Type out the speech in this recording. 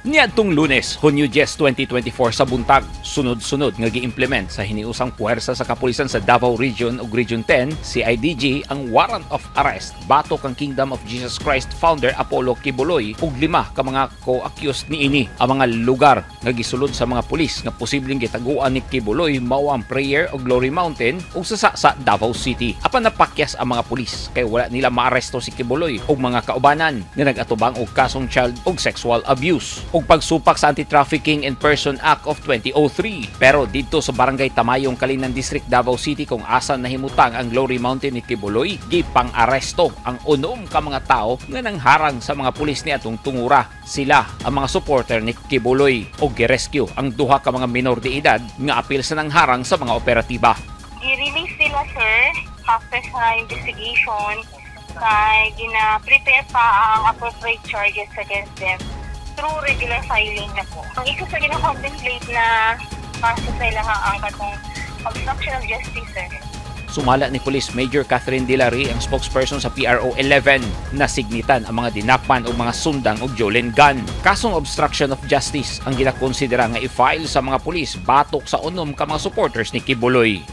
Niadtong Lunes, Hunyo 10, 2024 sa buntag, sunod-sunod nga gi-implement sa hiniusang puwersa sa kapulisan sa Davao Region ug Region 10, CIDG, ang warrant of arrest batok ang Kingdom of Jesus Christ founder Apollo Quiboloy ug lima ka mga co-accused niini. Ang mga lugar nga gisulod sa mga pulis nga posibleng gitaguan ni Quiboloy mao ang Prayer o Glory Mountain ug sa Davao City. Apan napakyas ang mga pulis kay wala nila maaresto si Quiboloy ug mga kaubanan nga nag-atubang og kasong child ug sexual abuse ug pagsupak sa Anti-Trafficking in Person Act of 2003. Pero didto sa Barangay Tamayong, Calinan District, Davao City, kung asa nahimutang ang Glory Mountain ni Quiboloy, gipang-aresto ang unom ka mga tao nga nangharang sa mga pulis ni atong tungura. Sila ang mga supporter ni Quiboloy ug girescue ang duha ka mga minor de edad nga apil sa nangharang sa mga operatiba. I-release sila, sir, after sa investigation kay gina-prepare pa ang appropriate charges against them through regular filing na po. Ang isa sa gina-contemplate na kaso sa ilaha ang katong obstruction of justice, sir. Sumala ni Police Major Catherine Dilari, ang spokesperson sa PRO 11, na signitan ang mga dinakpan og mga sundang og Jolene gun. Kasong obstruction of justice ang ginakonsidera nga i-file sa mga pulis batok sa unom ka mga supporters ni Quiboloy.